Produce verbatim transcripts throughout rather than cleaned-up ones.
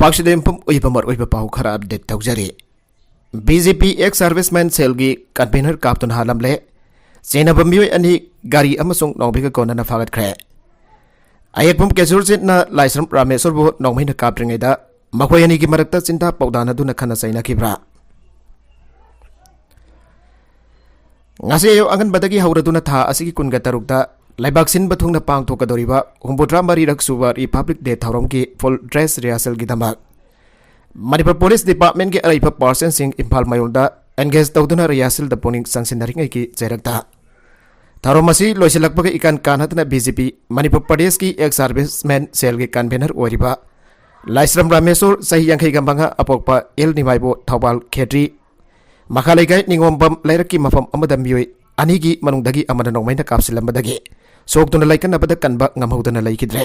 ꯄꯥꯛꯁꯤꯗ ꯌꯨꯝꯐꯝ ꯑꯣꯏꯕ ꯃꯔꯨꯑꯣꯏꯕ ꯄꯥꯎ ꯈꯔ update ꯇꯧꯖꯔꯤ꯫ ꯕꯤ ꯖꯦ ꯄꯤ ex serviceman cell ꯒꯤ convener ꯀꯥꯞꯇꯨꯅ ꯍꯥꯠꯂꯝꯂꯦ꯫ ꯆꯦꯟꯅꯕ ꯃꯤꯑꯣꯏ ꯑꯅꯤ ꯒꯥꯔꯤ ꯑꯃꯁꯨꯡ ꯅꯣꯡꯃꯩꯒ ꯀꯣꯟꯅꯅ ꯐꯥꯒꯠꯈ꯭ꯔꯦ꯫ ꯑꯌꯦꯛꯄꯝ ꯀꯦꯖꯨꯔꯖꯤꯠꯅ ꯂꯥꯏꯁ꯭ꯔꯝ ꯔꯥꯃꯦꯁꯣꯔꯕꯨ ꯅꯣꯡꯃꯩꯅ ꯀꯥꯞꯇ꯭ꯔꯤꯉꯩꯗ ꯃꯈꯣꯏ ꯑꯅꯤꯒꯤ ꯃꯔꯛꯇ ꯆꯤꯟꯗꯥ ꯄꯥꯎꯗꯥꯅꯗꯨꯅ ꯈꯠꯅ ꯆꯩꯅꯈꯤꯕ꯭ꯔꯥ? ꯉꯁꯤ ꯑꯌꯨꯛ ꯑꯉꯟꯕꯗꯒꯤ ꯍꯧꯔꯗꯨꯅ ꯊꯥ ꯑꯁꯤꯒꯤ ꯀꯨꯟꯒ ꯇꯔꯨꯛꯇ ꯂꯩꯕꯥꯛ ꯁꯤꯟꯕ ꯊꯨꯡꯅ ꯄꯥꯡꯊꯣꯛꯀꯗꯧꯔꯤꯕ ꯍꯨꯝꯐꯨꯇꯔꯥ ꯃꯔꯤꯔꯛ ꯁꯨꯕ Republic Day ꯊꯧꯔꯝꯒꯤ full dress rehearsal ꯒꯤꯗꯃꯛ Manipur Police Department ꯀꯤ ꯑꯔꯩꯕ personnel ꯁꯤꯡ ꯏꯝꯐꯥꯜ ꯃꯌꯣꯜꯗ engage ꯇꯧꯗꯨꯅ rehearsal ꯗ ꯄꯨꯛꯅꯤꯡ ꯆꯪꯁꯤꯟꯅꯔꯤꯉꯩꯒꯤ ꯆꯩꯔꯛꯇ ꯊꯧꯔꯝ ꯑꯁꯤ ꯂꯣꯏꯁꯤꯜꯂꯛꯄꯒ ꯏꯀꯥꯟ ꯀꯥꯟꯅꯗꯅ ꯕꯤ ꯖꯦ ꯄꯤ ꯃꯅꯤꯄꯨꯔ ꯄ꯭ꯔꯗꯦꯁꯀꯤ ex serviceman cell ꯒꯤ convener ꯑꯣꯏꯔꯤꯕ ꯂꯥꯏꯁ꯭ꯔꯝ ꯔꯥꯃꯦꯁꯣꯔ, ꯆꯍꯤ ꯌꯥꯡꯈꯩꯒ ꯃꯉꯥ, ꯑꯄꯣꯛꯄ ꯑꯦꯜ ꯅꯤꯃꯥꯏꯕꯣ, ꯊꯧꯕꯥꯜ ꯈꯦꯇ꯭ꯔꯤ, ꯃꯈꯥ ꯂꯩꯀꯥꯏ ꯅꯤꯉꯣꯝꯕꯝ ꯂꯩꯔꯛꯀꯤ ꯃꯐꯝ ꯑꯃꯗ ꯃꯤꯑꯣꯏ ꯑꯅꯤꯒꯤ ꯃꯅꯨꯡꯗꯒꯤ ꯑꯃꯅ ꯅꯣꯡꯃꯩꯅ ꯀꯥꯞꯁꯤꯜꯂꯝꯕꯗꯒꯤ ꯁꯣꯛꯇꯨꯅ ꯂꯩꯀꯠꯅꯕꯗ ꯀꯟꯕ ꯉꯝꯍꯧꯗꯅ ꯂꯩꯈꯤꯗ꯭ꯔꯦ꯫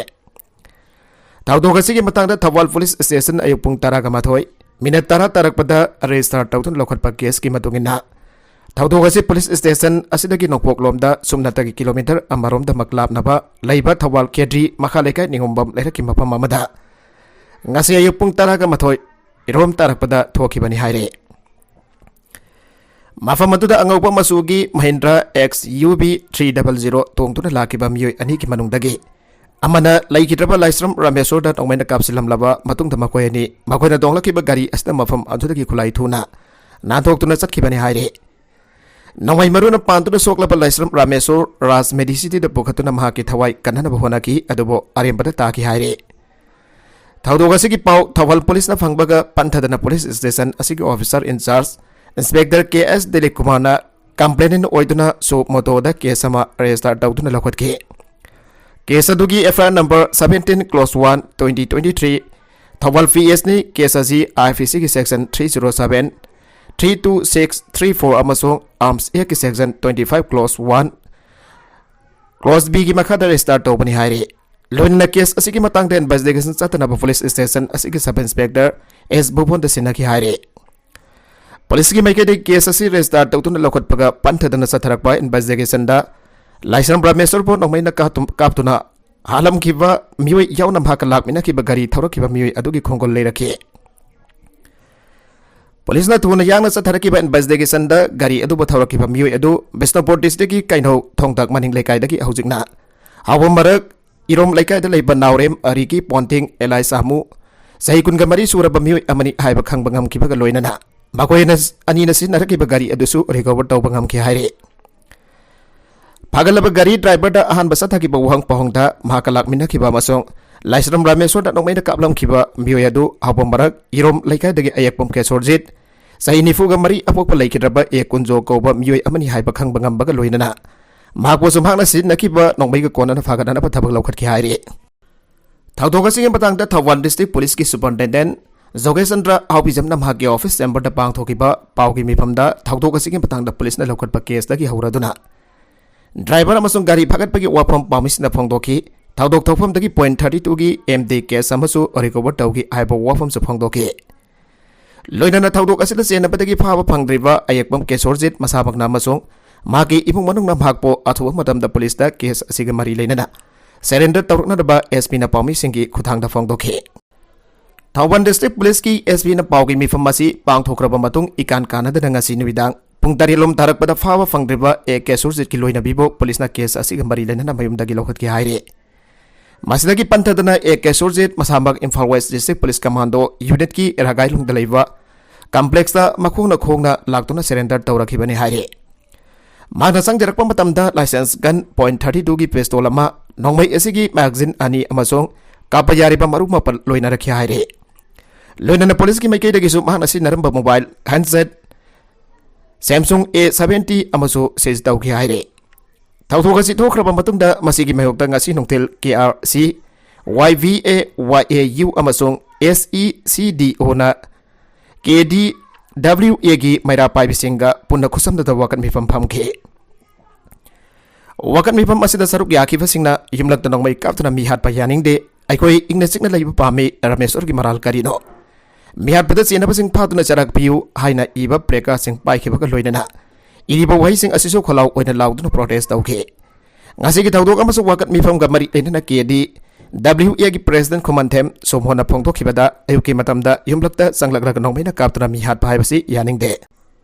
ꯊꯧꯗꯣꯛ ꯑꯁꯤꯒꯤ ꯃꯇꯥꯡꯗ ꯊꯧꯕꯥꯜ Police Station ꯑꯌꯨꯛ ꯄꯨꯡ ꯇꯔꯥꯒ ꯃꯥꯊꯣꯏ minute ꯇꯔꯥ ꯇꯥꯔꯛꯄꯗ register ꯇꯧꯗꯨꯅ ꯂꯧꯈꯠꯄ case ꯀꯤ ꯃꯇꯨꯡ ꯏꯟꯅ, ꯊꯧꯗꯣꯛ ꯑꯁꯤ police station ꯑꯁꯤꯗꯒꯤ ꯅꯣꯡꯄꯣꯛꯂꯣꯝꯗ ꯁꯨꯞꯅꯇꯒꯤ kilometre ꯑꯃꯔꯣꯝꯗꯃꯛ ꯂꯥꯞꯅꯕ ꯂꯩꯕ ꯊꯧꯕꯥꯜ ꯈꯦꯇ꯭ꯔꯤ ꯃꯈꯥ ꯂꯩꯀꯥꯏ ꯅꯤꯉꯣꯝꯕꯝ ꯂꯩꯔꯛꯀꯤ ꯃꯐꯝ ꯑꯃꯗ ꯉꯁꯤ ꯑꯌꯨꯛ ꯄꯨꯡ ꯇꯔꯥꯒ ꯃꯥꯊꯣꯏ ꯏꯔꯣꯝ ꯇꯥꯔꯛꯄꯗ ꯊꯣꯛꯈꯤꯕꯅꯤ ꯍꯥꯏꯔꯤ꯫ ꯃꯐꯝ ꯑꯗꯨꯗ ꯑꯉꯧꯕ ꯃꯆꯨꯒꯤ Mahindra X U V three double zero ꯇꯣꯡꯗꯨꯅ ꯂꯥꯛꯈꯤꯕ ꯃꯤꯑꯣꯏ ꯑꯅꯤꯒꯤ ꯃꯅꯨꯡꯗꯒꯤ ꯑꯃꯅ ꯂꯩꯈꯤꯗ꯭ꯔꯕ ꯂꯥꯏꯁ꯭ꯔꯝ ꯔꯥꯃꯦꯁꯣꯔꯗ ꯅꯣꯡꯃꯩꯅ ꯀꯥꯞꯁꯤꯜꯂꯝꯂꯕ ꯃꯇꯨꯡꯗ ꯃꯈꯣꯏ ꯑꯅꯤ ꯃꯈꯣꯏꯅ ꯇꯣꯡꯂꯛꯈꯤꯕ ꯒꯥꯔꯤ ꯑꯁꯤꯅ ꯃꯐꯝ ꯑꯗꯨꯗꯒꯤ ꯈꯨꯠꯂꯥꯏ ꯊꯨꯅ ꯅꯥꯟꯊꯣꯛꯇꯨꯅ ꯆꯠꯈꯤꯕꯅꯤ ꯍꯥꯏꯔꯤ꯫ ꯅꯣꯡꯃꯩ ꯃꯔꯨꯅ ꯄꯥꯟꯗꯨꯅ ꯁꯣꯛꯂꯕ ꯂꯥꯏꯁ꯭ꯔꯝ ꯔꯥꯃꯦꯁꯣꯔ ꯔꯥꯖ ꯃꯦꯗꯤꯁꯤꯇꯤꯗ ꯄꯨꯈꯠꯇꯨꯅ ꯃꯍꯥꯛꯀꯤ ꯊꯋꯥꯏ ꯀꯟꯅꯅꯕ ꯍꯣꯠꯅꯈꯤ, ꯑꯗꯨꯕꯨ ꯑꯔꯦꯝꯕꯗ ꯇꯥꯈꯤ ꯍꯥꯏꯔꯤ꯫ ꯊꯧꯗꯣꯛ ꯑꯁꯤꯒꯤ ꯄꯥꯎ ꯊꯧꯕꯥꯜ police ꯅ ꯐꯪꯕꯒ ꯄꯟꯊꯗꯅ police station ꯑꯁꯤꯒꯤ officer in charge Inspector K S Dilip ꯀꯨꯃꯥꯔꯅ complainant ꯑꯣꯏꯗꯨꯅ suo moto ꯗ case ꯑꯃ register ꯇꯧꯗꯨꯅ ꯂꯧꯈꯠꯈꯤ꯫ Case ꯑꯗꯨꯒꯤ F I R number seventeen clause one twenty twenty-three Thoubal P S ꯅꯤ꯫ Case ꯑꯁꯤ I P C ꯒꯤ section three zero seven, three two six, three four ꯑꯃꯁꯨꯡ Arms Act ꯀꯤ section twenty-five clause one, clause B ꯒꯤ ꯃꯈꯥꯗ register ꯇꯧꯕꯅꯤ ꯍꯥꯏꯔꯤ꯫ ꯂꯣꯏꯅꯅ case ꯑꯁꯤꯒꯤ ꯃꯇꯥꯡꯗ investigation ꯆꯠꯊꯅꯕ police station ꯑꯁꯤꯒꯤ sub inspector S ꯚꯨꯕꯣꯟꯗ ꯁꯤꯟꯅꯈꯤ ꯍꯥꯏꯔꯤ꯫ Police ꯀꯤ ꯃꯥꯏꯀꯩꯗꯒꯤ case ꯑꯁꯤ register ꯇꯧꯗꯨꯅ ꯂꯧꯈꯠꯄꯒ ꯄꯟꯊꯗꯅ ꯆꯠꯊꯔꯛꯄ investigation ꯗ ꯂꯥꯏꯁ꯭ꯔꯝ ꯔꯥꯃꯦꯁꯣꯔꯕꯨ ꯅꯣꯡꯃꯩꯅ ꯀꯥꯞꯇꯨ-, ꯀꯥꯞꯇꯨꯅ ꯍꯥꯠꯂꯝꯈꯤꯕ ꯃꯤꯑꯣꯏ ꯌꯥꯎꯅ ꯃꯍꯥꯛꯀ ꯂꯥꯛꯃꯤꯟꯅꯈꯤꯕ ꯒꯥꯔꯤ ꯊꯧꯔꯛꯈꯤꯕ ꯃꯤꯑꯣꯏ ꯑꯗꯨꯒꯤ ꯈꯣꯡꯒꯨꯜ ꯂꯩꯔꯛꯈꯤ꯫ ꯄꯨꯂꯤꯁꯅ ꯊꯨꯅ ꯌꯥꯡꯅ ꯆꯠꯊꯔꯛꯈꯤꯕ investigation ꯗ ꯒꯥꯔꯤ ꯑꯗꯨꯕꯨ ꯊꯧꯔꯛꯈꯤꯕ ꯃꯤꯑꯣꯏ ꯑꯗꯨ ꯕꯤꯁꯅꯨꯄꯨꯔ district ꯀꯤ ꯀꯩꯅꯧ ꯊꯣꯡꯇꯥꯛ ꯃꯅꯤꯡ ꯂꯩꯀꯥꯏꯗꯒꯤ ꯍꯧꯖꯤꯛꯅ ꯍꯥꯎꯕꯝ ꯃꯔꯛ ꯏꯔꯣꯝ ꯂꯩꯀꯥꯏꯗ ꯂꯩꯕ ꯅꯥꯎꯔꯦꯝ ꯑꯔꯤꯀꯤ ꯄꯣꯟꯊꯤꯡ ꯑꯦꯂꯥꯏꯁ ꯁꯥꯃꯨ, ꯆꯍꯤ ꯀꯨꯟꯒ ꯃꯔꯤ ꯁꯨꯔꯕ ꯃꯤꯑꯣꯏ ꯑꯃꯅꯤ ꯍꯥꯏꯕ ꯈꯪꯕ ꯉꯝꯈꯤꯕꯒ ꯂꯣꯏꯅꯅ ꯃꯈꯣꯏ ꯑꯅ-, ꯑꯅꯤꯅ ꯁꯤꯖꯤꯟꯅꯔꯛꯈꯤꯕ ꯒꯥꯔꯤ ꯑꯗꯨꯁꯨ recover ꯇꯧꯕ ꯉꯝꯈꯤ ꯍꯥꯏꯔꯤ꯫ ꯐꯥꯒꯠꯂꯕ ꯒꯥꯔꯤ driver ꯗ ꯑꯍꯥꯟꯕ ꯆꯠꯊꯈꯤꯕ ꯋꯥꯍꯪ ꯄꯥꯎꯍꯪꯗ ꯃꯍꯥꯛꯀ ꯂꯥꯛꯃꯤꯟꯅꯈꯤꯕ ꯑꯃꯁꯨꯡ ꯂꯥꯏꯁ꯭ꯔꯝ ꯔꯥꯃꯦꯁ꯭ꯋꯔꯗ ꯅꯣꯡꯃꯩꯅ ꯀꯥꯞꯂꯝꯈꯤꯕ ꯃꯤꯑꯣꯏ ꯑꯗꯨ ꯍꯥꯎꯕꯝ ꯃꯔꯛ ꯏꯔꯣꯝ ꯂꯩꯀꯥꯏꯗꯒꯤ ꯑꯌꯦꯛꯄꯝ ꯀꯦꯁꯣꯔꯖꯤꯠ, ꯆꯍꯤ ꯅꯤꯐꯨꯒ ꯃꯔꯤ, ꯑꯄꯣꯛꯄ ꯂꯩꯈꯤꯗ꯭ꯔꯕ ꯑꯦ ꯀꯨꯟꯖꯣ ꯀꯧꯕ ꯃꯤꯑꯣꯏ ꯑꯃꯅꯤ ꯍꯥꯏꯕ ꯈꯪꯕ ꯉꯝꯕꯒ ꯂꯣꯏꯅꯅ ꯃꯍꯥꯛꯄꯨꯁꯨ ꯃꯍꯥꯛꯅ ꯁꯤꯖꯤꯟꯅꯈꯤꯕ ꯅꯣꯡꯃꯩꯒ ꯀꯣꯟꯅꯅ ꯐꯥꯒꯠꯅꯅꯕ ꯊꯕꯛ ꯂꯧꯈꯠꯈꯤ ꯍꯥꯏꯔꯤ꯫ ꯊꯧꯗꯣꯛ ꯑꯁꯤꯒꯤ ꯃꯇꯥꯡꯗ ꯊꯧꯕꯥꯜ district ꯄꯨꯂꯤꯁꯀꯤ superintendent ꯖꯣꯒꯦꯁꯆꯟꯗ꯭ꯔ ꯍꯥꯎꯕꯤꯖꯝꯅ ꯃꯍꯥꯛꯀꯤ office chamber ꯗ ꯄꯥꯡꯊꯣꯛꯈꯤꯕ ꯄꯥꯎꯒꯤ ꯃꯤꯐꯝꯗ ꯊꯧꯗꯣꯛ ꯑꯁꯤꯒꯤ ꯃꯇꯥꯡꯗ ꯄꯨꯂꯤꯁꯅ ꯂꯧꯈꯠꯄ case ꯇꯒꯤ ꯍꯧꯔꯗꯨꯅ driver ꯑꯃꯁꯨꯡ ꯒꯥꯔꯤ ꯐꯥꯒꯠꯄꯒꯤ ꯋꯥꯐꯝ ꯄꯥꯎꯃꯤꯁꯤꯡꯅ ꯐꯣꯡꯗꯣꯛꯈꯤ꯫ ꯊꯧꯗꯣꯛ ꯊꯣꯛꯐꯝꯗꯒꯤ point thirty two ꯒꯤ M D cash ꯑꯃꯁꯨ recover ꯇꯧꯈꯤ ꯍꯥꯏꯕ ꯋꯥꯐꯝꯁꯨ ꯐꯣꯡꯗꯣꯛꯈꯤ꯫ ꯂꯣꯏꯅꯅ ꯊꯧꯗꯣꯛ ꯑꯁꯤꯗ ꯆꯦꯟꯅꯕꯗꯒꯤ ꯐꯥꯕ ꯐꯪꯗ꯭ꯔꯤꯕ ꯑꯌꯦꯛꯄꯝ ꯀꯦꯁꯣꯔꯖꯤꯠ ꯃꯁꯥꯃꯛꯅ ꯑꯃꯁꯨꯡ ꯃꯍꯥꯛꯀꯤ ꯏꯃꯨꯡ ꯃꯅꯨꯡꯅ ꯃꯍꯥꯛꯄꯨ ꯑꯊꯨꯕ ꯃꯇꯝꯗ ꯄꯨꯂꯤꯁꯇ case ꯑꯁꯤꯒ ꯃꯔꯤ ꯂꯩꯅꯅ surrender ꯇꯧꯔꯛꯅꯅꯕ S P ꯅ ꯄꯥꯎꯃꯤꯁꯤꯡꯒꯤ ꯈꯨꯠꯊꯥꯡꯗ ꯐꯣꯡꯗꯣꯛꯈꯤ꯫ ꯊꯧꯕꯥꯜ district ꯄꯨꯂꯤꯁꯀꯤ S P ꯅ ꯄꯥꯎꯒꯤ ꯃꯤꯐꯝ ꯑꯁꯤ ꯄꯥꯡꯊꯣꯛꯈ꯭ꯔꯕ ꯃꯇꯨꯡ ꯏꯀꯥꯟ ꯀꯥꯟꯅꯗꯅ ꯉꯁꯤ ꯅꯨꯃꯤꯗꯥꯡ ꯄꯨꯡ ꯇꯔꯦꯠ ꯂꯣꯝ ꯇꯥꯔꯛꯄꯗ ꯐꯥꯕ ꯐꯪꯗ꯭ꯔꯤꯕ ꯑꯦ ꯀꯦꯁꯣꯔꯖꯤꯠꯀꯤ ꯂꯣꯏꯅꯕꯤꯕꯨ ꯄꯨꯂꯤꯁꯅ case ꯑꯁꯤꯒ ꯃꯔꯤ ꯂꯩꯅꯅ ꯃꯌꯨꯝꯗꯒꯤ ꯂꯧꯈꯠꯈꯤ ꯍꯥꯏꯔꯤ꯫ ꯃꯁꯤꯗꯒꯤ ꯄꯟꯊꯗꯅ ꯑꯦ ꯀꯦꯁꯣꯔꯖꯤꯠ ꯃꯁꯥꯃꯛ Imphal West District Police Commando unit ꯀꯤ ꯔꯥꯒꯥꯏꯂꯨꯡꯗ ꯂꯩꯕ complex ꯇ ꯃꯈꯣꯡꯅ ꯈꯣꯡꯅ ꯂꯥꯛꯇꯨꯅ surrender ꯇꯧꯔꯛꯈꯤꯕꯅꯤ ꯍꯥꯏꯔꯤ꯫ ꯃꯍꯥꯛꯅ ꯆꯪꯖꯔꯛꯄ ꯃꯇꯝꯗ license gun point thirty two ꯒꯤ pistol ꯑꯃ, ꯅꯣꯡꯃꯩ ꯑꯁꯤꯒꯤ magazine ꯑꯅꯤ ꯑꯃꯁꯨꯡ ꯀꯥꯞꯄ ꯌꯥꯔꯤꯕ ꯃꯔꯨ ꯃꯄꯜ ꯂꯣꯏꯅꯔꯛꯈꯤ ꯍꯥꯏꯔꯤ꯫ ꯂꯣꯏꯅꯅ ꯄꯨꯂꯤꯁꯀꯤ ꯃꯥꯏꯀꯩꯗꯒꯤꯁꯨ ꯃꯍꯥꯛꯅ ꯁꯤꯖꯤꯟꯅꯔꯝꯕ mobile handset Samsung A seventy ꯑꯃꯁꯨ seize ꯇꯧꯈꯤ ꯍꯥꯏꯔꯤ꯫ ꯊꯧꯗꯣꯛ ꯑꯁꯤ ꯊꯣꯛꯈ꯭ꯔꯕ ꯃꯇꯨꯡꯗ ꯃꯁꯤꯒꯤ ꯃꯥꯌꯣꯛꯇ ꯉꯁꯤ ꯅꯨꯡꯊꯤꯜ K R C, Y V A, Y A U ꯑꯃꯁꯨꯡ S E C D O ꯅ K D W A ꯒꯤ ꯃꯩꯔꯥ ꯄꯥꯏꯕꯤꯁꯤꯡꯒ ꯄꯨꯟꯅ ꯈꯨꯠꯁꯝꯅꯗ ꯋꯥꯀꯠ ꯃꯤꯐꯝ ꯐꯝꯈꯤ꯫ ꯋꯥꯀꯠ ꯃꯤꯐꯝ ꯑꯁꯤꯗ ꯁꯔꯨꯛ ꯌꯥꯈꯤꯕꯁꯤꯡꯅ ꯌꯨꯝꯂꯛꯇ ꯅꯣꯡꯃꯩ ꯀꯥꯞꯇꯨꯅ ꯃꯤ ꯍꯥꯠꯄ ꯌꯥꯅꯤꯡꯗꯦ, ꯑꯩꯈꯣꯏ ꯏꯪꯅ ꯆꯤꯛꯅ ꯂꯩꯕ ꯄꯥꯝꯃꯤ, ꯔꯥꯃꯦꯁ꯭ꯋꯔꯒꯤ ꯃꯔꯥꯜ ꯀꯔꯤꯅꯣ? ꯃꯤꯍꯥꯠꯄꯗ ꯆꯦꯟꯅꯕꯁꯤꯡ ꯐꯥꯗꯨꯅ ꯆꯔꯥꯛ ꯄꯤꯌꯨ ꯍꯥꯏꯅ ꯏꯕ placard ꯁꯤꯡ ꯄꯥꯏꯈꯤꯕꯒ ꯂꯣꯏꯅꯅ ꯏꯔꯤꯕ ꯋꯥꯍꯩꯁꯤꯡ ꯑꯁꯤꯁꯨ ꯈꯣꯜꯂꯥꯎ ꯑꯣꯏꯅ ꯂꯥꯎꯗꯨꯅ protest ꯇꯧꯈꯤ꯫ ꯉꯁꯤꯒꯤ ꯊꯧꯗꯣꯛ ꯑꯃꯁꯨꯡ ꯋꯥꯀꯠ ꯃꯤꯐꯝꯒ ꯃꯔꯤ ꯂꯩꯅꯅ ꯀꯦ ꯗꯤ ꯗꯕ꯭ꯂꯤꯎ ꯑꯦꯒꯤ ꯄ꯭ꯔꯦꯁꯤꯗꯦꯟꯠ ꯈꯨꯃꯟꯊꯦꯝ ꯁꯣꯃꯣꯟꯅ ꯐꯣꯡꯗꯣꯛꯈꯤꯕꯗ, ꯑꯌꯨꯛꯀꯤ ꯃꯇꯝꯗ ꯌꯨꯝꯂꯛꯇ ꯆꯪꯂꯛꯂꯒ ꯅꯣꯡꯃꯩꯅ ꯀꯥꯞꯇꯨꯅ ꯃꯤ ꯍꯥꯠꯄ ꯍꯥꯏꯕꯁꯤ ꯌꯥꯅꯤꯡꯗꯦ꯫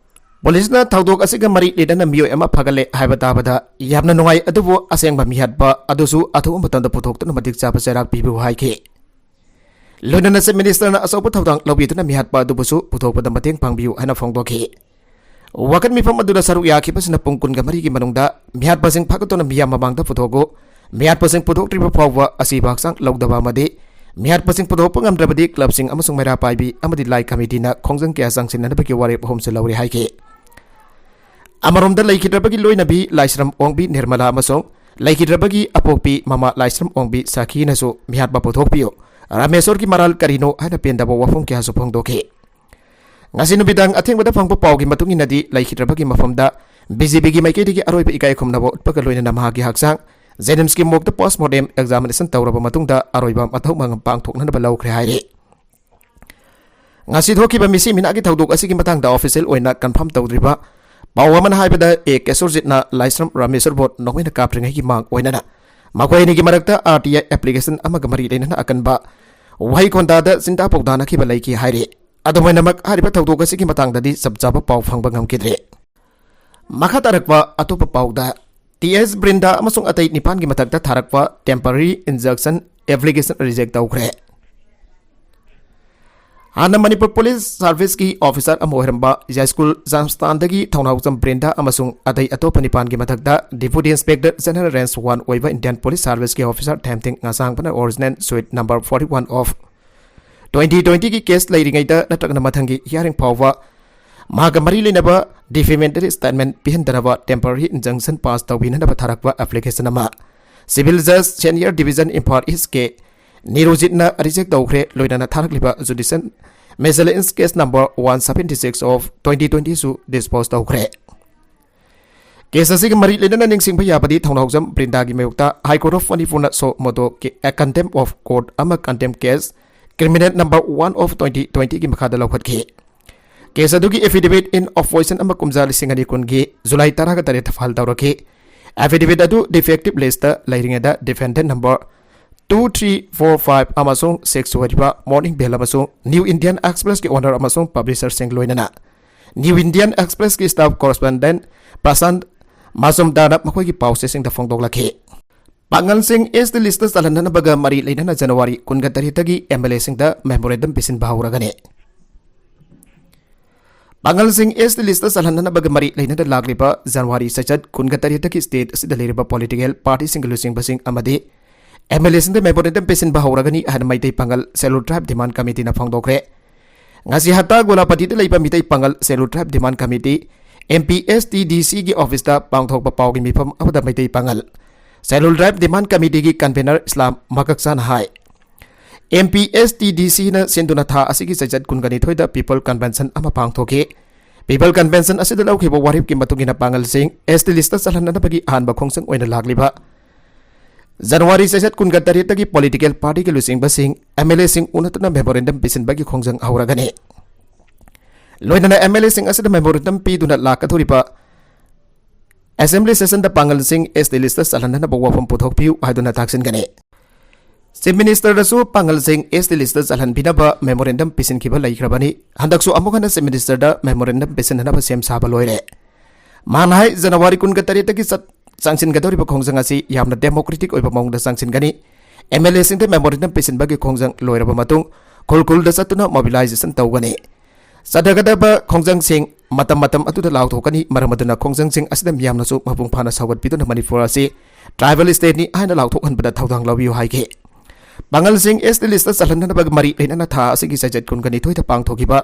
ꯄꯨꯂꯤꯁꯅ ꯊꯧꯗꯣꯛ ꯑꯁꯤꯒ ꯃꯔꯤ ꯂꯩꯅꯅ ꯃꯤꯑꯣꯏ ꯑꯃ ꯐꯒꯠꯂꯦ ꯍꯥꯏꯕ ꯇꯥꯕꯗ ꯌꯥꯝꯅ ꯅꯨꯡꯉꯥꯏ, ꯑꯗꯨꯕꯨ ꯑꯁꯦꯡꯕ ꯃꯤꯍꯥꯠꯄ ꯑꯗꯨꯁꯨ ꯑꯊꯨꯕ ꯃꯇꯝꯗ ꯄꯨꯊꯣꯛꯇꯨꯅ ꯃꯇꯤꯛ ꯆꯥꯕ ꯆꯩꯔꯥꯛ ꯄꯤꯕꯤꯌꯨ ꯍꯥꯏꯈꯤ꯫ ꯂꯣꯏꯅꯅ Chief Ministerꯅ ꯑꯆꯧꯕ ꯊꯧꯗꯥꯡ ꯂꯧꯕꯤꯗꯨꯅ ꯃꯤꯍꯥꯠꯄ ꯑꯗꯨꯕꯨꯁꯨ ꯄꯨꯊꯣꯛꯄꯗ ꯃꯇꯦꯡ ꯄꯥꯡꯕꯤꯌꯨ ꯍꯥꯏꯅ ꯐꯣꯡꯗꯣꯛꯈꯤ꯫ ꯋꯥꯀꯠ ꯃꯤꯐꯝ ꯑꯗꯨꯗ ꯁꯔꯨꯛ ꯌꯥꯈꯤꯕꯁꯤꯅ ꯄꯨꯡ ꯀꯨꯟꯒ ꯃꯔꯤꯒꯤ ꯃꯅꯨꯡꯗ ꯃꯤꯍꯥꯠꯄꯁꯤꯡ ꯐꯥꯒꯠꯇꯨꯅ ꯃꯤꯌꯥꯝ ꯃꯃꯥꯡꯗ ꯄꯨꯊꯣꯛꯎ꯫ ꯃꯤꯍꯥꯠꯄꯁꯤꯡ ꯄꯨꯊꯣꯛꯇ꯭ꯔꯤꯕ ꯐꯥꯎꯕ ꯑꯁꯤꯕ ꯍꯛꯆꯥꯡ ꯂꯧꯗꯕ ꯑꯃꯗꯤ ꯃꯤꯍꯥꯠꯄꯁꯤꯡ ꯄꯨꯊꯣꯛꯄ ꯉꯝꯗ꯭ꯔꯕꯗꯤ clubꯁꯤꯡ ꯑꯃꯁꯨꯡ ꯃꯩꯔꯥ ꯄꯥꯏꯕꯤ ꯑꯃꯗꯤ ꯂꯥꯏ committeeꯅ ꯈꯣꯡꯖꯪ ꯀꯌꯥ ꯆꯪꯁꯤꯟꯅꯅꯕꯒꯤ ꯋꯥꯔꯦꯞ ꯑꯍꯨꯝꯁꯨ ꯂꯧꯔꯦ ꯍꯥꯏꯈꯤ꯫ ꯑꯃꯔꯣꯝꯗ ꯂꯩꯈꯤꯗ꯭ꯔꯕꯒꯤ ꯂꯣꯏꯅꯕꯤ ꯂꯥꯏꯁ꯭ꯔꯝ ꯑꯣꯡꯕꯤ ꯅꯤꯔꯃꯂꯥ ꯑꯃꯁꯨꯡ ꯂꯩꯈꯤꯗ꯭ꯔꯕꯒꯤ ꯑꯄꯣꯛꯄꯤ ꯃꯃꯥ ꯂꯥꯏꯁ꯭ꯔꯝ ꯑꯣꯡꯕꯤ ꯁꯥꯈꯤꯅꯁꯨ ꯃꯤꯍꯥꯠꯄ ꯄꯨꯊꯣꯛꯄꯤꯌꯨ, ꯔꯥꯃꯦꯁꯣꯔꯒꯤ ꯃꯔꯥꯜ ꯀꯔꯤꯅꯣ ꯍꯥꯏꯅ ꯄꯦꯟꯗꯕ ꯋꯥꯐꯝ ꯀꯌꯥꯁꯨ ꯐꯣꯡꯗꯣꯛꯈꯤ꯫ ꯉꯁꯤ ꯅꯨꯃꯤꯗꯥꯡ ꯑꯊꯦꯡꯕꯗ ꯐꯪꯕ ꯄꯥꯎꯒꯤ ꯃꯇꯨꯡ ꯏꯟꯅꯗꯤ, ꯂꯩꯈꯤꯗ꯭ꯔꯕꯒꯤ ꯃꯐꯝꯗ ꯕꯤ ꯖꯦ ꯄꯤꯒꯤ ꯃꯥꯏꯀꯩꯗꯒꯤ ꯑꯔꯣꯏꯕ ꯏꯀꯥꯏ ꯈꯨꯝꯅꯕ ꯎꯠꯄꯒ ꯂꯣꯏꯅꯅ ꯃꯍꯥꯛꯀꯤ ꯍꯛꯆꯥꯡ ꯖꯦꯅꯤꯝꯁꯀꯤ morgueꯇ post mortem examination ꯇꯧꯔꯕ ꯃꯇꯨꯡꯗ ꯑꯔꯣꯏꯕ ꯃꯊꯧ ꯃꯉꯝ ꯄꯥꯡꯊꯣꯛꯅꯅꯕ ꯂꯧꯈ꯭ꯔꯦ ꯍꯥꯏꯔꯤ꯫ ꯉꯁꯤ ꯊꯣꯛꯈꯤꯕ ꯃꯤꯁꯤ ꯃꯤꯅꯥꯒꯤ ꯊꯧꯗꯣꯛ ꯑꯁꯤꯒꯤ ꯃꯇꯥꯡꯗ official ꯑꯣꯏꯅ confirm ꯇꯧꯗ꯭ꯔꯤꯕ ꯄꯥꯎ ꯑꯃꯅ ꯍꯥꯏꯕꯗ, ꯑꯦ ꯀꯦꯁꯣꯔꯖꯤꯠꯅ ꯂꯥꯏꯁ꯭ꯔꯝ ꯔꯥꯃꯦꯁꯣꯔꯕꯨ ꯅꯣꯡꯃꯩꯅ ꯀꯥꯞꯇ꯭ꯔꯤꯉꯩꯒꯤ ꯃꯥꯡ ꯑꯣꯏꯅꯅ ꯃꯈꯣꯏ ꯑꯅꯤꯒꯤ ꯃꯔꯛꯇ R T I application ꯑꯃꯒ ꯃꯔꯤ ꯂꯩꯅꯅ ꯑꯀꯟꯕ ꯋꯥꯍꯩ ꯈꯣꯟꯗꯥꯗ ꯆꯤꯟꯗꯥ ꯄꯥꯎꯗꯥꯅꯈꯤꯕ ꯂꯩꯈꯤ ꯍꯥꯏꯔꯤ꯫ ꯑꯗꯨꯝ ꯑꯣꯏꯅꯃꯛ, ꯍꯥꯏꯔꯤꯕ ꯊꯧꯗꯣꯛ ꯑꯁꯤꯒꯤ ꯃꯇꯥꯡꯗꯗꯤ ꯆꯞ ꯆꯥꯕ ꯄꯥꯎ ꯐꯪꯕ ꯉꯝꯈꯤꯗ꯭ꯔꯦ꯫ ꯃꯈꯥ ꯇꯥꯔꯛꯄ ꯑꯇꯣꯞꯄ ꯄꯥꯎꯗ, ꯇꯤ ꯑꯦꯁ ꯕ꯭ꯔꯤꯟꯗꯥ ꯑꯃꯁꯨꯡ ꯑꯇꯩ ꯅꯤꯄꯥꯟꯒꯤ ꯃꯊꯛꯇ ꯊꯥꯔꯛꯄ temporary injunction application reject ꯇꯧꯈ꯭ꯔꯦ꯫ ꯍꯥꯟꯅ ꯃꯅꯤꯄꯨꯔ ꯄꯨꯂꯤꯁ ꯁꯥꯔꯚꯤꯁꯀꯤ officer ꯑꯃ ꯑꯣꯏꯔꯝꯕ ꯌꯥꯏꯁ꯭ꯀꯨꯜ ꯖꯥꯝꯁꯇꯥꯟꯗꯒꯤ ꯊꯧꯅꯥꯎꯖꯝ ꯕ꯭ꯔꯤꯟꯗꯥ ꯑꯃꯁꯨꯡ ꯑꯇꯩ ꯑꯇꯣꯞꯄ ꯅꯤꯄꯥꯟꯒꯤ ꯃꯊꯛꯇ Deputy Inspector General Range one ꯑꯣꯏꯕ Indian Police Serviceꯀꯤ officer ꯊꯦꯝꯊꯤꯡ ꯉꯁꯥꯡꯕꯅ original suite number forty-one of twenty twentyꯒꯤ case ꯂꯩꯔꯤꯉꯩꯗ ꯅꯠꯇ꯭ꯔꯒꯅ ꯃꯊꯪꯒꯤ hearing ꯐꯥꯎꯕ ꯃꯍꯥꯛꯀ ꯃꯔꯤ ꯂꯩꯅꯕ defamatory statement ꯄꯤꯍꯟꯗꯅꯕ temporary injunction pass ꯇꯧꯕꯤꯅꯅꯕ ꯊꯥꯔꯛꯄ application ꯑꯃ Civil Judge Senior Division Imphal East ꯀꯦ ꯅꯤꯔꯨꯖꯤꯠꯅ reject ꯇꯧꯈ꯭ꯔꯦ꯫ ꯂꯣꯏꯅꯅ ꯊꯥꯔꯛꯂꯤꯕ judicial miscellance case number one seventy six of twenty twentyꯁꯨ dispose ꯇꯧꯈ꯭ꯔꯦ꯫ Case ꯑꯁꯤꯒ ꯃꯔꯤ ꯂꯩꯅꯅ ꯅꯤꯡꯁꯤꯡꯕ ꯌꯥꯕꯗꯤ, ꯊꯧꯅꯥꯎꯖꯝ ꯕ꯭ꯔꯤꯟꯗꯥꯒꯤ ꯃꯥꯌꯣꯛꯇ High Court of Manipurꯅ suo motu K-, contempt of court ꯑꯃ contempt case criminal number one of twenty twentyꯒꯤ ꯃꯈꯥꯗ ꯂꯧꯈꯠꯈꯤ꯫ Case ꯑꯗꯨꯒꯤ affidavit in opposition ꯑꯃ ꯀꯨꯝꯖꯥ ꯂꯤꯁꯤꯡ ꯑꯅꯤ ꯀꯨꯟꯒꯤ July ꯇꯔꯥꯒ ꯇꯔꯦꯠꯇ file ꯇꯧꯔꯛꯈꯤ꯫ Affidavit ꯑꯗꯨ defective list ꯂꯩꯔꯤꯉꯩꯗ defendant number two, three, four, five ꯑꯃꯁꯨꯡ six ꯑꯣꯏꯔꯤꯕ Morning Bell ꯑꯃꯁꯨꯡ New Indian Expressꯀꯤ owner ꯑꯃꯁꯨꯡ publisherꯁꯤꯡ, ꯂꯣꯏꯅꯅ New Indian Expressꯀꯤ staff correspondent ꯄ꯭ꯔꯁꯥꯟꯠ ꯃꯖꯨꯝꯗꯥꯔꯅ ꯃꯈꯣꯏꯒꯤ ꯄꯥꯎꯆꯦꯁꯤꯡꯗ ꯐꯣꯡꯗꯣꯛꯂꯛꯈꯤ꯫ ꯄꯥꯡꯒꯜꯁꯤꯡ ST listꯇ ꯆꯜꯍꯟꯅꯅꯕꯒ ꯃꯔꯤ ꯂꯩꯅꯅ ꯖꯅꯋꯥꯔꯤ ꯀꯨꯟꯒ ꯇꯔꯦꯠꯇꯒꯤ MLAꯁꯤꯡꯗ memorandum ꯄꯤꯁꯤꯟꯕ ꯍꯧꯔꯒꯅꯤ꯫ ꯄꯥꯡꯒꯜꯁꯤꯡ ST listꯇ ꯆꯜꯍꯟꯅꯅꯕꯒ ꯃꯔꯤ ꯂꯩꯅꯅ ꯂꯥꯛꯂꯤꯕ ꯖꯅꯋꯥꯔꯤ ꯆꯩꯆꯠ ꯀꯨꯟꯒ ꯇꯔꯦꯠꯇꯒꯤ state ꯑꯁꯤꯗ ꯂꯩꯔꯤꯕ political partyꯁꯤꯡꯒꯤ ꯂꯨꯆꯤꯡꯕꯁꯤꯡ ꯑꯃꯗꯤ MLAꯁꯤꯡꯗ memorandum ꯄꯤꯁꯤꯟꯕ ꯍꯧꯔꯒꯅꯤ ꯍꯥꯏꯅ ꯃꯩꯇꯩ ꯄꯥꯡꯒꯜ Scheduled Tribe Demand Committeeꯅ ꯐꯣꯡꯗꯣꯛꯈ꯭ꯔꯦ꯫ ꯉꯁꯤ ꯍꯠꯇꯥ ꯒꯣꯂꯥꯄꯇꯤꯗ ꯂꯩꯕ ꯃꯤꯇꯩ ꯄꯥꯡꯒꯜ Scheduled Tribe Demand Committee, MPSTDCꯒꯤ officeꯇ ꯄꯥꯡꯊꯣꯛꯄ ꯄꯥꯎꯒꯤ ꯃꯤꯐꯝ ꯑꯃꯗ ꯃꯩꯇꯩ ꯄꯥꯡꯒꯜ Scheduled Tribe Demand Committeeꯒꯤ convener ꯏꯁꯂꯥꯝ ꯃꯀꯛꯆꯥꯅ ꯍꯥꯏ, MPSTDCꯅ ꯁꯤꯟꯗꯨꯅ ꯊꯥ ꯑꯁꯤꯒꯤ ꯆꯩꯆꯠ ꯀꯨꯟꯒ ꯅꯤꯊꯣꯏꯗ People Convention ꯑꯃ ꯄꯥꯡꯊꯣꯛꯈꯤ꯫ People Convention ꯑꯁꯤꯗ ꯂꯧꯈꯤꯕ ꯋꯥꯔꯦꯞꯀꯤ ꯃꯇꯨꯡ ꯏꯟꯅ ꯄꯥꯡꯒꯜꯁꯤꯡ ST listꯇ ꯆꯜꯍꯟꯅꯅꯕꯒꯤ ꯑꯍꯥꯟꯕ ꯈꯣꯡꯖꯪ ꯑꯣꯏꯅ ꯂꯥꯛꯂꯤꯕ ꯖꯅꯋꯥꯔꯤ ꯆꯩꯆꯠ ꯀꯨꯟꯒ ꯇꯔꯦꯠꯇꯒꯤ political partyꯒꯤ ꯂꯨꯆꯤꯡꯕꯁꯤꯡ, MLAꯁꯤꯡ ꯎꯅꯗꯨꯅ memorandum ꯄꯤꯁꯤꯟꯕꯒꯤ ꯈꯣꯡꯖꯪ ꯍꯧꯔꯒꯅꯤ꯫ ꯂꯣꯏꯅꯅ MLAꯁꯤꯡ ꯑꯁꯤꯗ memorandum ꯄꯤꯗꯨꯅ ꯂꯥꯛꯀꯗꯧꯔꯤꯕ assembly sessionꯗ ꯄꯥꯡꯒꯜꯁꯤꯡ ST listꯇ ꯆꯜꯍꯟꯅꯅꯕ ꯋꯥꯐꯝ ꯄꯨꯊꯣꯛꯄꯤꯌꯨ ꯍꯥꯏꯗꯨꯅ ꯇꯥꯛꯁꯤꯟꯒꯅꯤ꯫ Chief Ministerꯗꯁꯨ ꯄꯥꯡꯒꯜꯁꯤꯡ ST listꯇ ꯆꯜꯍꯟꯕꯤꯅꯕ memorandum ꯄꯤꯁꯤꯟꯈꯤꯕ ꯂꯩꯈ꯭ꯔꯕꯅꯤ꯫ ꯍꯟꯗꯛꯁꯨ ꯑꯃꯨꯛ ꯍꯟꯅ Chief Ministerꯗ memorandum ꯄꯤꯁꯤꯟꯅꯅꯕ ꯁꯦꯝ ꯁꯥꯕ ꯂꯣꯏꯔꯦ꯫ ꯃꯥꯅ ꯍꯥꯏ, ꯖꯅꯋꯥꯔꯤ ꯀꯨꯟꯒ ꯇꯔꯦꯠꯇꯒꯤ ꯆꯠ-, ꯆꯪꯁꯤꯟꯒꯗꯧꯔꯤꯕ ꯈꯣꯡꯖꯪ ꯑꯁꯤ ꯌꯥꯝꯅ democratic ꯑꯣꯏꯕ ꯃꯑꯣꯡꯗ ꯆꯪꯁꯤꯟꯒꯅꯤ꯫ MLAꯁꯤꯡꯗ memorandum ꯄꯤꯁꯤꯟꯕꯒꯤ ꯈꯣꯡꯖꯪ ꯂꯣꯏꯔꯕ ꯃꯇꯨꯡ ꯈꯨꯜ ꯈꯨꯜꯗ ꯆꯠꯇꯨꯅ mobilization ꯇꯧꯒꯅꯤ꯫ ꯆꯠꯊꯒꯗꯕ ꯈꯣꯡꯖꯪꯁꯤꯡ ꯃꯇꯝ ꯃꯇꯝ ꯑꯗꯨꯗ ꯂꯥꯎꯊꯣꯛꯀꯅꯤ꯫ ꯃꯔꯝ ꯑꯗꯨꯅ ꯈꯣꯡꯖꯪꯁꯤꯡ ꯑꯁꯤꯗ ꯃꯤꯌꯥꯝꯅꯁꯨ ꯃꯄꯨꯡ ꯐꯥꯅ ꯁꯧꯒꯠꯄꯤꯗꯨꯅ ꯃꯅꯤꯄꯨꯔ ꯑꯁꯤ tribal stateꯅꯤ ꯍꯥꯏꯅ ꯂꯥꯎꯊꯣꯛꯍꯟꯕꯗ ꯊꯧꯗꯥꯡ ꯂꯧꯕꯤꯌꯨ ꯍꯥꯏꯈꯤ꯫ ꯄꯥꯡꯒꯜꯁꯤꯡ ST listꯇ ꯆꯜꯍꯟꯅꯅꯕ ꯃꯔꯤ ꯂꯩꯅꯅ ꯊꯥ ꯑꯁꯤꯒꯤ ꯆꯩꯆꯠ ꯀꯨꯟꯒ ꯅꯤꯊꯣꯏꯗ ꯄꯥꯡꯊꯣꯛꯈꯤꯕ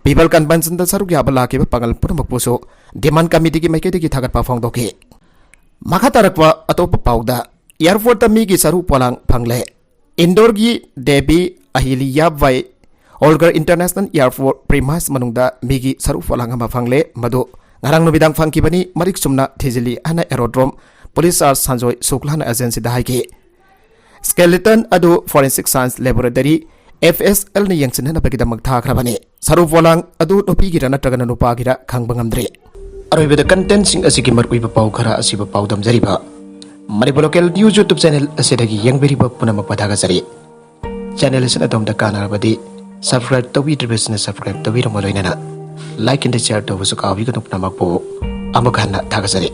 People Conventionꯗ ꯁꯔꯨꯛ ꯌꯥꯕ ꯂꯥꯛꯈꯤꯕ ꯄꯥꯡꯒꯜ ꯄꯨꯝꯅꯃꯛꯄꯨꯁꯨ Demand Committeeꯒꯤ ꯃꯥꯏꯀꯩꯗꯒꯤ ꯊꯥꯒꯠꯄ ꯐꯣꯡꯗꯣꯛꯈꯤ꯫ ꯃꯈꯥ ꯇꯥꯔꯛꯄ ꯑꯇꯣꯞꯄ ꯄꯥꯎꯗ, airportꯇ ꯃꯤꯒꯤ ꯁꯔꯨ ꯄꯣꯂꯥꯡ ꯐꯪꯂꯦ꯫ ꯏꯟꯗꯣꯔꯒꯤ Devi ꯑꯍꯤꯂꯤꯌꯥꯕꯥꯏ Holkar International Airport premise ꯃꯅꯨꯡꯗ ꯃꯤꯒꯤ ꯁꯔꯨ ꯄꯣꯂꯥꯡ ꯑꯃ ꯐꯪꯂꯦ, ꯃꯗꯨ ꯉꯔꯥꯡ ꯅꯨꯃꯤꯗꯥꯡ ꯐꯪꯈꯤꯕꯅꯤ, ꯃꯔꯤꯛ ꯆꯨꯝꯅ ꯊꯤꯖꯤꯜꯂꯤ ꯍꯥꯏꯅ aerodrome police sergeant ꯁꯟꯖꯣꯏ ꯁꯨꯛꯂꯥꯅ agencyꯗ ꯍꯥꯏꯈꯤ꯫ Skeleton ꯑꯗꯨ Forensic Science Laboratory, FSLꯅ ꯌꯦꯡꯁꯤꯟꯅꯅꯕꯒꯤꯗꯃꯛ ꯊꯥꯈ꯭ꯔꯕꯅꯤ꯫ ꯁꯔꯨ ꯄꯣꯂꯥꯡ ꯑꯗꯨ ꯅꯨꯄꯤꯒꯤꯔ ꯅꯠꯇ꯭ꯔꯒꯅ ꯅꯨꯄꯥꯒꯤꯔ ꯈꯪꯕ ꯉꯝꯗ꯭ꯔꯤ꯫ ꯑꯔꯣꯏꯕꯗ contentꯁꯤꯡ ꯑꯁꯤꯒꯤ ꯃꯔꯨꯑꯣꯏꯕ ꯄꯥꯎ ꯈꯔ ꯑꯁꯤꯕꯨ ꯄꯥꯎꯗꯝꯖꯔꯤꯕ Manipur Local News YouTube channel ꯑꯁꯤꯗꯒꯤ ꯌꯦꯡꯕꯤꯔꯤꯕ ꯄꯨꯝꯅꯃꯛꯄꯨ ꯊꯥꯒꯠꯆꯔꯤ꯫ Channel ꯑꯁꯤꯅ ꯑꯗꯣꯝꯗ ꯀꯥꯟꯅꯔꯕꯗꯤ subscribe ꯇꯧꯕꯤꯗ꯭ꯔꯤꯕꯁꯤꯅ subscribe ꯇꯧꯕꯤꯔꯝꯕ ꯂꯣꯏꯅꯅ like and share ꯇꯧꯕꯁꯨ ꯀꯥꯎꯕꯤꯒꯅꯨ꯫ ꯄꯨꯝꯅꯃꯛꯄꯨ ꯑꯃꯨꯛ ꯍꯟꯅ ꯊꯥꯒꯠꯆꯔꯤ꯫